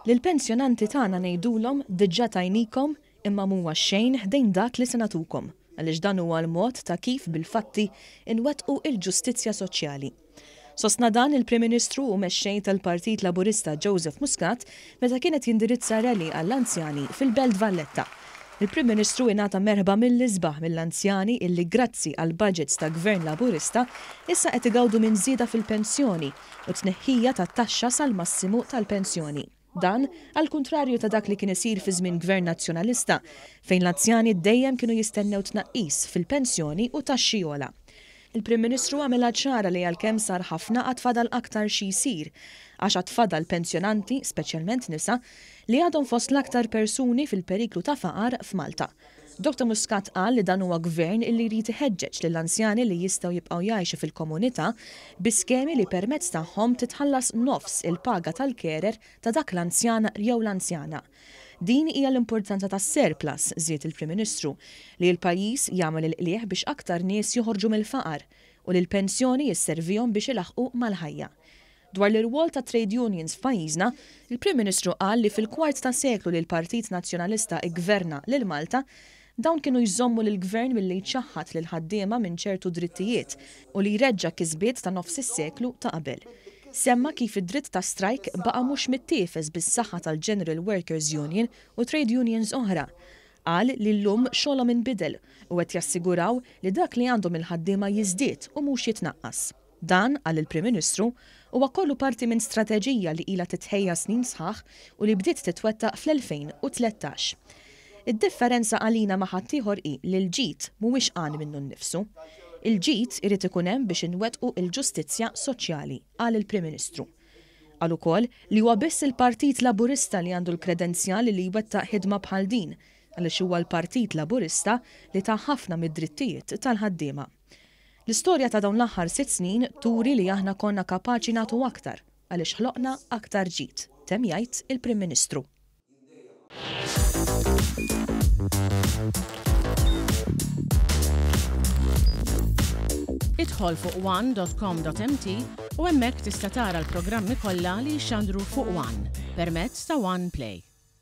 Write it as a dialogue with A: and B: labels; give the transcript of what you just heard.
A: Lill-pensjonanti tagħna ngħidulhom diġà tajnikom imma m'huwa xejn ħdejn dak li se nagħtukom għaliex dan huwa l-mod ta' kif bil-fatti nwettqu l-ġustizzja soċjali. Sostna dan il-Prim Ministru u Mexxej tal-Partit Laburista Joseph Muscat meta kien qed jindirizza rally għall-anzjani fil-Belt Valletta. Il-Prim Ministru ingħata merħba mill-isbaħ mill-anzjani illi grazzi għall-budgets ta' Gvern Laburista issa qed igawdu minn żieda fil-pensjoni u tneħħija tat-taxxa sal-massimu tal-pensjoni. Dan, għall-kuntrarju ta' dak li kien isir fi żmien Gvern Nazzjonalista, fejn l-anzjani dejjem kienu jistennew tnaqqis fil-pensjoni u taxxi ogħla. Il-Prim Ministru għamilha ċara li għalkemm sar ħafna għad fadal aktar xi jsir, għax għad fadal pensjonanti, speċjalment nisa, li għadhom fost l-aktar persuni fil-periklu ta' faqar f'Malta. Dottor Muscat qal li dan huwa Gvern illi jrid iħeġġeġ lill-anzjani li jistgħu jibqgħu jgħixu fil-komunità bi skemi li permezz tagħhom titħallas nofs il-paga tal-carer ta' dak l-anzjan jew l-anzjana. Din hija l-importanza tas-surplus, żied il-Prim Ministru, li l-pajjiż jagħmel il-qligħ biex aktar nies joħorġu mill-faqar u li l-pensjoni isservihom biex ilaħħqu mal-ħajja. Dwar l-irwol tat-trade unions f'pajjiżna, il-Prim Ministru qal li fil-kwart ta' seklu li l-Partit Nazzjonalista ggverna lil Malta, dawn kienu jżommu lill-Gvern milli jċaħħad lill-ħaddiema minn ċertu drittijiet u li jreġġa' kisbiet ta' nofs is-seklu ta' qabel. Semma kif id-dritt ta' strajk baqa' mhux mittiefes bis-saħħa tal-General Workers Union u trade unions oħra. Qal li llum xogħolhom inbidel u qed jassiguraw li dak li għandhom il-ħaddiema jiżdied u mhux jitnaqqas. Dan, qal il-Prim Ministru, huwa kollu parti minn strateġija li ilha titħejja snin sħaħ u li bdiet titwettaq fl-2013. Id-differenza għalina ma' ħaddieħor hi li l-ġid mhuwiex għan minnu nnifsu. Il-ġid irid ikun hemm biex inwettqu l-ġustizzja soċjali, qal il-Prim Ministru. Qal ukoll li huwa biss il-Partit Laburista li għandu l-kredenzjali li jwettaq ħidma bħal din għaliex huwa l-Partit Laburista li ta ħafna mid-drittijiet tal-ħaddiema. L-istorja ta' dawn l-aħħar sitt snin turi li aħna konna kapaċi nagħtu aktar għaliex ħloqna aktar ġid, temm jgħid il-Prim Ministru.
B: Idħol fuq one dot com dot mt u hemmhekk tista' tara l-programmi kollha li jixxandru fuq one permezz ta' One Play.